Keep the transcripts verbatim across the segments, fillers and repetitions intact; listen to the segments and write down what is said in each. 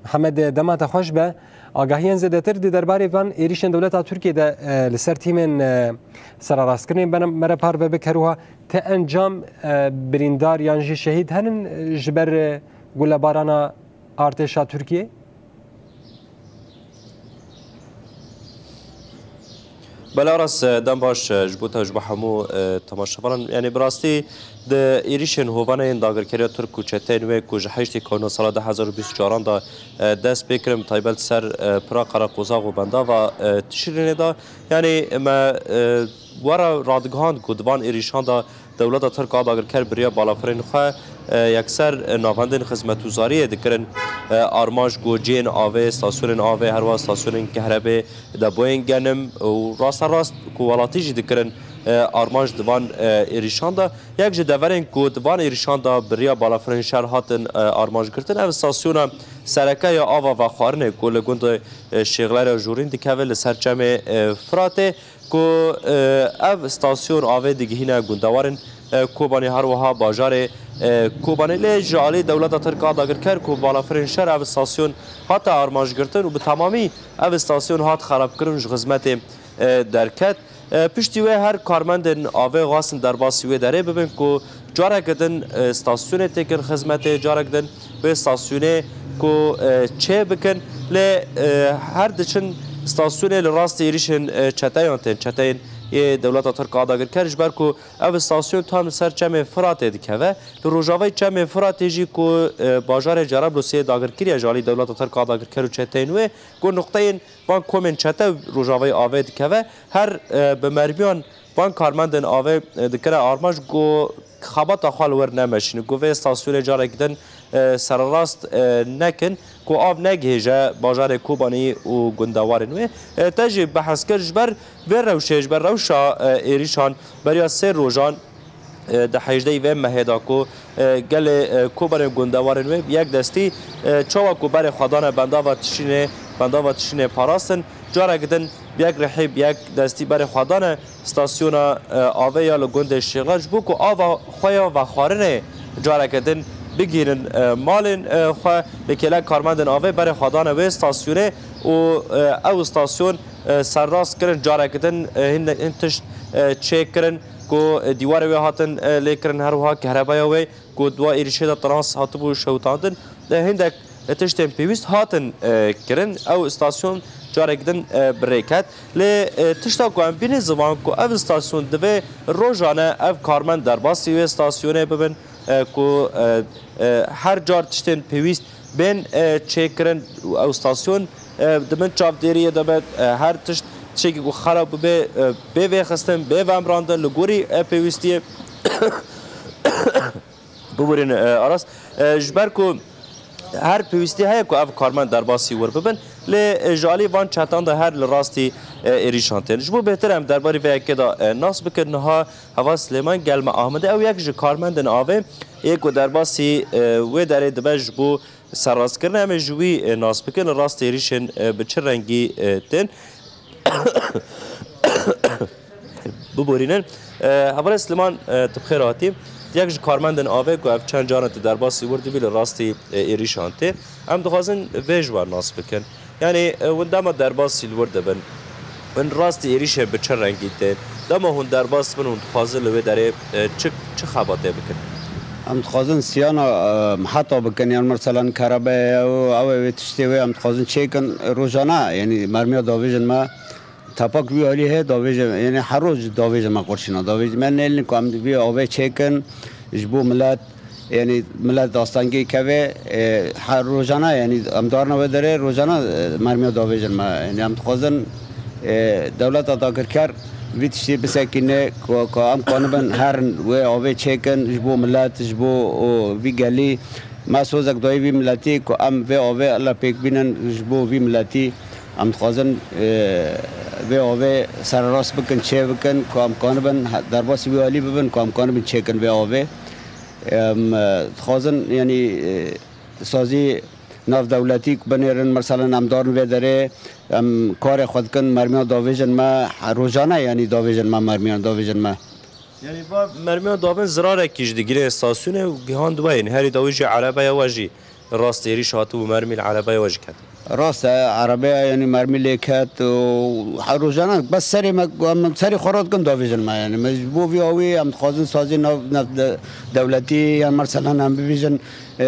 Mihemed, dema te xweş be. Agahiyên zêdetir di derbarê van êrîşên dewleta Tirkiyê de, e, li ser tîmên, e, serarastkirinê bene-, me re parve bike. Her wiha ti encam, e, birîndar yan jî şehîd henin, e, ji ber, e, gulebarana artêşa Tirkiyê? Belê Aras, e, dem baş, e, ji bo te, ji bo hemû, e, temaşevanan. Yanî bi rastî di êrîşên hovanê yên dagirkeriya Tirk û çeteyên wê ku ji heştê Kewna sala du hezar û bîst û çaran de, e, dest pê kirin, bi taybet ser, e, pira Qereqozax û bendava, e, Tişrînê de. Yanî me, e, were radigihand ku di van êrîşan de dewleta Tirk a dagirker bi riya balafirên xwe, e, yekser, e, navendên xizmetguzariyê dikirin, e, armanc ku cihên avê, stasyonên avê, herwiha stasyonên kehrebê, depoyên genim û rasterast ku welatî jî dikirin, e, armanc di van, e, êrîşan de. Yek ji deverên ku di van êrîşan de bi riya balafirên şer hatin, e, armanc girtin, ev stasyona sereke ya ava vexwarinê ku li gundê, e, Şêxler ya Jorîn dikeve li ser çemê, e, Firatê. Ku, e, ev stasyon avê digihîne gundewarên, e, Kobanê, her wiha bajarê, e, Kobanê. Lê ji alî dewleta Tirk a dagirker ku balafirên şer ev stasyon hate armanc girtin û bi temamî ev stasyon hat xerabkirin ji xizmetê, e, derket. E, piştî wê her karmendên avê xwestin derbasî wê derê bibin ku careke din, e, stasyonê têkin xizmetê, carek din wê stasyonê ku, e, çê bikin, lê, e, her diçin stasyonê li rastî êrîşên, e, çeteyan tên, çeteyên yê dewleta Tirk a dagirker, ji ber ku ev stasyon tam li ser çemê Firatê dikeve. Li rojavayê çemê Firatê jî ku, e, bajarê Cerablûsê dagirkirî ye ji alî dewleta Tirk a dagirker û çeteyên wê, ku nuqteyên van komên çete rojavayê avê dikeve, her, e, bi mermiyan van karmendên avê, e, dikire armanc ku xebata xwe li wir nemeşînin, ku vê stasyonê carek din, e, sererast, e, nekin, ku av negihêje bajarê Kobanî û gundewarên wê. E, te jî behs kir, ji ber vê rewşê, ji ber rewşa, e, êrîşan beriya sê rojan, e, di hejdehê vê mehê de ku, e, gelê, e, Kobanê gundewarên wê bi yek destî, e, çawa ku berê xwe dane bendava Tişrînê, bendava Tişrînê parastin, carek din bi yek rihî, bi yek destî berê xwe dane stasyona, e, avê ya li gundê Şêxler, ji bo ku ava xwe ya vexwarinê careke din bigihînin, e, malên, e, xwe. Lê kêlek karmendên avê berê xwe dane wê stasyonê û, e, ew stasyon, e, serrast kirin, careke din, e, hin, hin tişt, e, çêkirin ku, e, dîwarê wê hatin, e, lê kirin, her wiha kehrebeya wê ku di wa êrîşê de trans hatibû şewitandin, e, hindek tiştên pêwîst hatin, e, kirin. Ew stasyon carek din, e, bi rê ket. Lê, e, tişta ku em bînin ziman ku ev stasyon divê rojane ev karmend derbasî wê stasyonê bibin, e, ku, e, e, her car tiştên pêwîst bên, e, çêkirin û ew stasyon, e, di bin çavdêriyê de be, e, her tişt tiştekî ku xerab bibe, e, bê vêxistin, bê vemrandin li gorî, e, pêwîstiyê. Biborîn, e, Aras, e, ji ber ku her pêwîstî heye ku ev karmend derbasî wir bibin, lê, e, ji alî van çetan de her li rastî, e, êrîşan tên. Ji bo bêhtir em derbarî vê yekê de, e, nas bikin, niha Heval Silêman gel me Ahmedê, ew yek ji karmendên avê yê ku derbasî, e, wê derê dibe ji bo serrastkirine, em ê ji wî, e, nas bikin, li rastî êrîşên, e, bi çi rengî, e, tên. Biborînin. E, Hevalê Silêman, e, tu bi xêr hatî. Yek ji karmendên avê ku ev çend caran tu derbasî wir dibî li rastî, e, êrîşan tê. Em dixwazin vê ji we nas bikin. Yanî, e, hûn dema derbasî li wir dibin, hûn rastî êrîşê bi çi rengî tên? Dema hûn derbas bin, hûn dixwazin li wê derê, e, çi, çi xebatê bikin? Em dixwazin siyana, e, heta bikin, yan meselan kerebeya ye û ew ê wê tiştê wê em dixwazin çêkin, e, rojane, yanî mermiya davêjin me tepak wî alî heye, davêje, yanî her roj davêje me qurşîna, davêje me nêlin ku em vî avê çêkin, ji bo milet, yanî milet dastengê keve, e, her rojane, yanî em darine wê derê rojane, e, mermiya davêjin me. Yanî em dixwazin, e, dewleta dagirker vî tiştê bisekîne, ku, ku em kanibin herin wê avê çêkin ji bo milet, ji bo, o, vî gelî. Me sozek dayî vî miletî ku em vê avê li pêk bînin ji bo vî miletî. Em dixwazin, e, vê avê sererast bikin, çê bikin, ku em kanibin he-, derbasî wî alî bibin, ku em kanibin çêkin vê avê. Em, e, dixwazin, yanî, e, sazî navdewletî binêrin, meselen em darin vê derê, em karê xwe dikin, mermiya davêjin me, he-, rojane, yanî davêjin me, mermiyan davêjin me. Yanî va mermiyan davên zirarekî jî digire stasyonê û gihan di we yên. Herî dawî jî erebeya we jî Rast êrîş hatibû, mermî li erebeya we jî ket? Rast e, erebeya, yanî mermî lê ket û her rojane bes serê me, em serê xwe radikin davêjin me, yanî me ji bo vî awî em dixwazin sazî nav, nav de-, dewletî, yan meselan em bibêjin, e,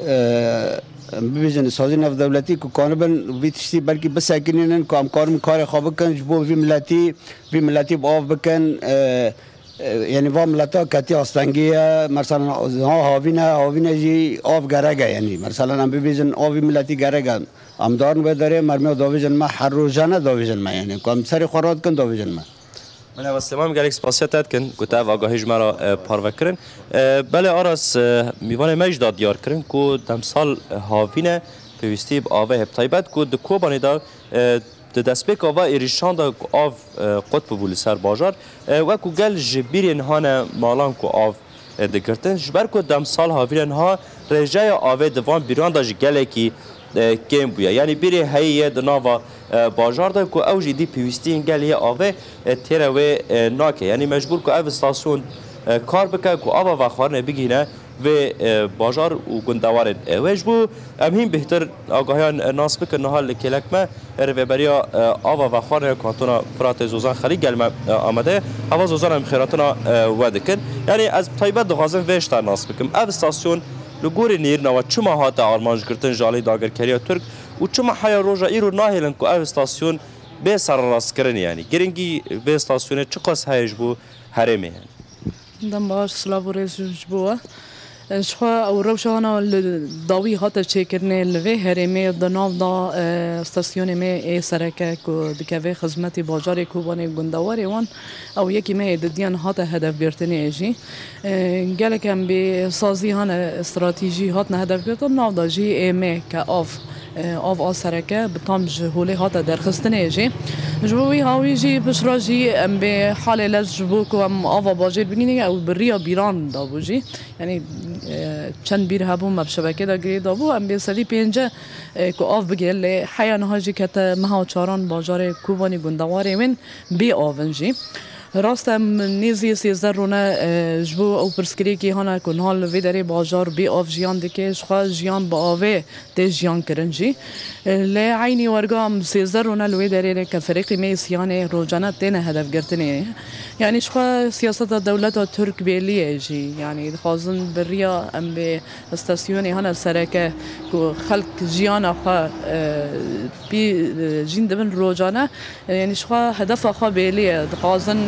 e, em bibêjin sazî nav dewletî ku kanibin vî tiştî belkî bisekinînin ku em karin karê xwe bikin ji bo vî miletî, vî miletî bi av bikin, e, e, yanî va mileta ketî astengî ye, meselan ha havîn e, havîn e jî av gerek e, yanî meselan em bibêjin avî miletî gerek e. Em darin wê derê mermiya davêjin me, her rojane davêjin me, yanî ku em serê xwe radikin davêjin me. Min ev Süleyman, gelek spasiya te dikin ku te ev agahî ji me re, e, parve kirin. E, belê Aras, e, mîvanê me jî da diyar kirin ku demsal, e, havîn e, pêwîstî bi avê heye, bi taybet ku di Kobanê de, e, di destpêka va êrîşan de ku av, e, qut bibû li ser bajar, e, wek ku gel ji bîrê niha ne malan ku av, e, digirtin, ji ber ku demsal havîn e, niha rêjeya avê di van bîran de jî gelekî, e, kêm bûye. Yanî bîrê heyî ye di nava, e, bajar de ku ew jî dî pêwîstiyên gel yê avê, e, têre wê, e, nake. Yanî mecbûr ku ev stasyon, e, kar bike ku ava vexwarinê bigihîne vê, e, bajar û gundewarên, e, wê. Ji bo em hîn bêhtir agahiyan, e, nas bikin, niha li kêlek me, e, rêveberiya, e, ava vexwarinê Kantona Firatê Zozan Xelî gel me, e, amade ye. Hava Zozan, em xêratina, e, we dikin. Yanî ez bi taybet dixwazim vê ji te nas bikim. Ev stasyon li gorî nêrîna we çima hate armancgirtin ji alî dagirkeriya Tirk û çima heya roja îro nahêlin ku ev stasyon bê sererastkirin, yanî giringî vê stasyonê çiqas heye ji bo herêmê, yanî? Dem baş, silav û rêz ji bo we. Ji xwe ew rewşa hana li dawî hate çêkirinê li vê herêmê di nav da, e, stasyonê me ê sereke ku dikeve xizmetê bajarê Kobanê gundewarê wan, ew yekî me yê didiyan hate hedefgirtinê jî. E, gelek em bê sazî hane stratejî hatine hedefgirtin, nav da jî ê me ke av, e, av a sereke bi tam ji holê hate derxistinê jî. Ji bo wî hawî jî piştre jî em bê halê lez ji bo ku em ava bajêr bigihînin, ew bi riya bîran dabû jî. Yanî, e, çend bîr hebû me bi şebekê de girê dabû, em bê sedî pêncî, e, ku av bigihê, lê heya niha jî kete meha çaran bajarê Kobanî gundewarê wên bê av in jî. Rast e, em nêzî sêzdeh rûne, e, ji bo ew pirsgirêkî hane ku niha li vê derê bajar bê av jiyan dike, ji xwe jiyan bi avê tê jiyan kirin jî. E, lê eynî werga em sêzdeh rûne li wê derê ne ke ferîqî me yê Siyanê rojane têne hedefgirtinê. Yanî ji xwe siyaseta dewleta Tirk bêlî ye jî. Yanî dixwazin bi riya em bê stasyonê hane sereke ku xelk jiyana xwe, e, pî, e, jîn dibin rojane. Yanî ji xwe hedefa xwe bêlî ye. Dixwazin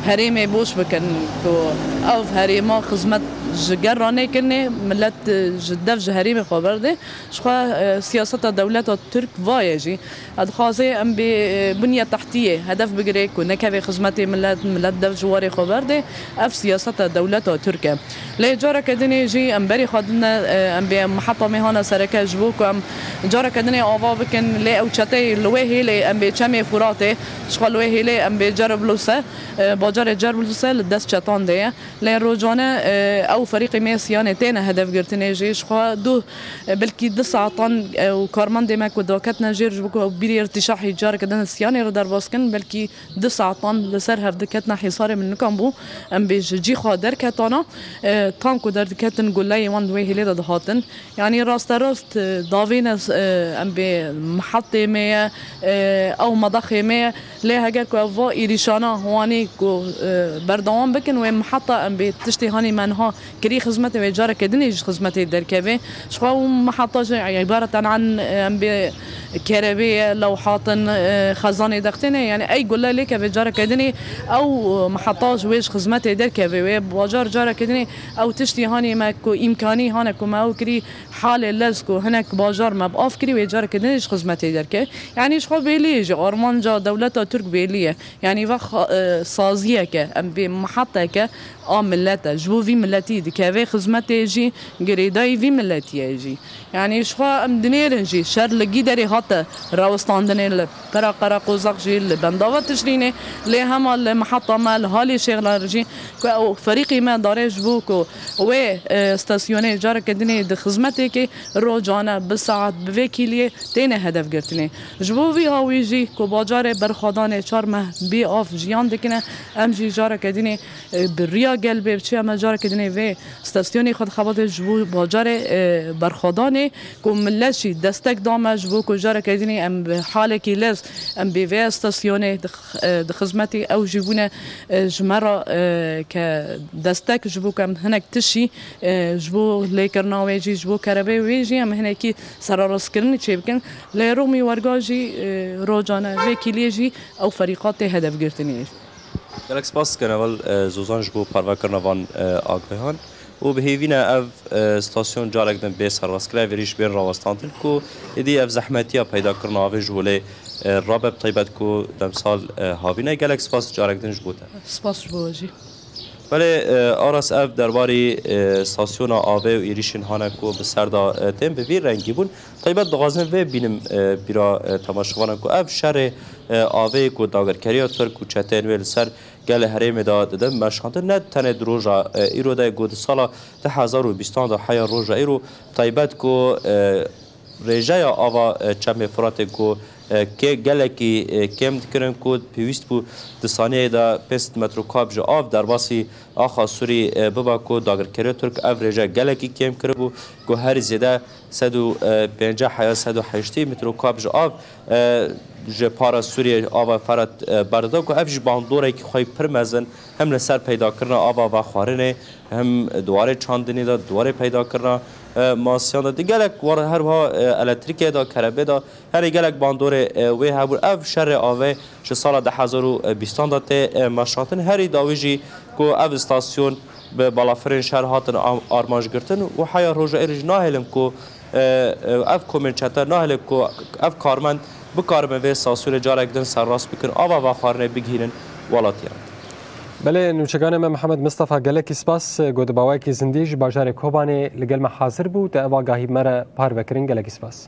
herêmê boş bikin ku ev herêma xizmet ji ger re nêkirinê, milet, e, ji dev ji herêmê xwe berdê. Ji xwe, e, siyaseta dewleta Tirk va ye jî. E, dixwaze em bê, e, bunya tehtiyê hedef bigirê ku nekeve xizmetê milet, milet dev ji warê xwe berdê. Ev siyaseta dewleta Tirk e. Lê careke dinê jî em berî xwe dine, e, em bê miheta me hane sereke ji bo ku em careke dinê ava bikin, lê ew çeteyê li wê hêlê em bê çemê Furatê, ji xwe li wê hêlê em bê Ceribluse, e, bajarê Ceribluse li dest çetan de ye. Lê rojane, e, ew ferîqê me Siyanê têne hedefgirtinê jî. Ji xwe du, e, belkî du saetan, e, ew karmendê me ku daketine jêr ji bo ku ew bîrê irtîşahî careke din Siyanê re derbas kin, belkî du saetan li ser hev diketina hêsarê min nikan bû. Em bê ji cî xwe derketana, e, tank ku derdiketin, guleyê wan di wê hêlê de dihatin. Yanî rasterast, e, davêne, e, em bê mihetê me ye, e, ew medexê me ye. Lê heger ku ev va êrîşana wanî ku, e, berdewam bikin, wê miheta em bê tiştê hanî me niha kirî xizmetê wê careke dinê ji xizmetê derkeve. Ji xwe û miheta jî îbareten an, em bê kerebê ye, lewhatin, e, xezanê dextêne, yani ey gule lêke vê careke dinê ew miheta ji wê ji xizmetê derkeve, wê bajar careke dinê ew tiştî hanî me ku îmkanî hane ku me ew kirî halê lez ku hinek bajar me bi av kirî wê careke dinê ji xizmetê derke. Yani ji xwe bêlî ye jî armanca dewleta Tirk bêlî ye. Yanî ve xa-, e, saziyeke, em bê miheteke a millet e. Ji bo vî miletî dikeve xizmetê jî girêdayî vî miletî ye jî. Yanî ji xwe em dinêrin jî şer li Gîderê hate rawestandinê, li Pera Qereqozaq jî, li Bendava Tişrînê, lê hema li miheta me li Halê Şêxlar jî ku ew ferîqî me darê ji bo ku wê, e, stasyonê careke dinê di xizmetêkê rojane bi saet bi vê kîliyê têne hedefgirtinê. Ji bo vî hawî jî ku bajarê berxwedanê çar meh bê av jiyan dikine, em jî careke dinê, e, bi riya Gel bê biçiya me carekê dinê vê stasyonê xwe dixebate ji bo bajarê, e, berxwedanê ku millet jî destek da me ji bo ku carekê dinê em bi halekî lez em bê vê stasyonê di x-, e, di xizmetê ew jî bûne, e, ji me re, e, ke destek ji bo ku em hinek tişî, e, ji bo lêkirina wê jî, ji bo kerebê wê jî em hinekî serarastkirinî çêbikin. Lê rûmî werga jî, e, rojane vê kîliyê jî ew ferîqat tê hedefgirtinê. Gelek spas dikin heval, e, Zozan ji bo parvekirina van, e, agahiyan û bi hêvî ne ev, e, stasyon carek din bê serrastkirina vê rîş bên rawestandin ku êdî ev zehmetiya peydakirina avê ji holê, e, rabe bi taybet ku demsal, e, havîne. Gelek spas carek din ji bo te. Spas ji bo we jî. Belê, e, Aras ev derbarî, e, stasyona avê û êrîşên hane ku bi ser de, e, tên bi vî rengî bûn. Taybet dixwazin vê bînim, e, bîra, e, temaşevanan ku ev şerê, e, avê ku dagirkeriya Tirk û çeteyên wê li ser gelê herêmê de didin meşandin, ne tenê di roja, e, îro de ku di sala du hezar û bîstan de heya roja îro taybet ku, e, rêjeya ava, e, Çemê Firatê ku, e, kê gelekî, e, kêm dikirin ku pêwîst bû di saniyeyê de pênc sed metrokab ji av derbasî axa Sûrî, e, biba ku dagirkeriya Tirk ev rêje gelekî kêm kiribû ku herî zêde sed û pêncî heya sed û heştê metrokab ji av, e, ji para Sûriyê ava Ferat, e, berdida ku ev jî bandorekî xwe pir mezin hem li ser peydakirina ava vexwarinê hem di warê çandinê de, di warê peydakirina, e, masiyan de, di gelek war her wiha, e, elektrîkê de, kerebê de, herî gelek bandorê, e, wê hebûn. Ev şerê avê ji sala du hezar û bîstan de tê, e, meşandin. Herî dawî jî ku ev stasyon bi balafirên şer hatin am-, armanc girtin û heya roja êrî jî nahêlin ku, e, e, ev komên çete nahêlin ku ev karmend bikaribin vê stasyonê carek din serrast bikin, ava vexwarinê bigihînin welatiyan. Belê, nûçeganê me Mihemed Mistefa, gelekî spas, ku di bawayekî zindî ji bajarê Kobanê li gel me hazir bû, te ev agahî me re parve kirin, gelekî spas.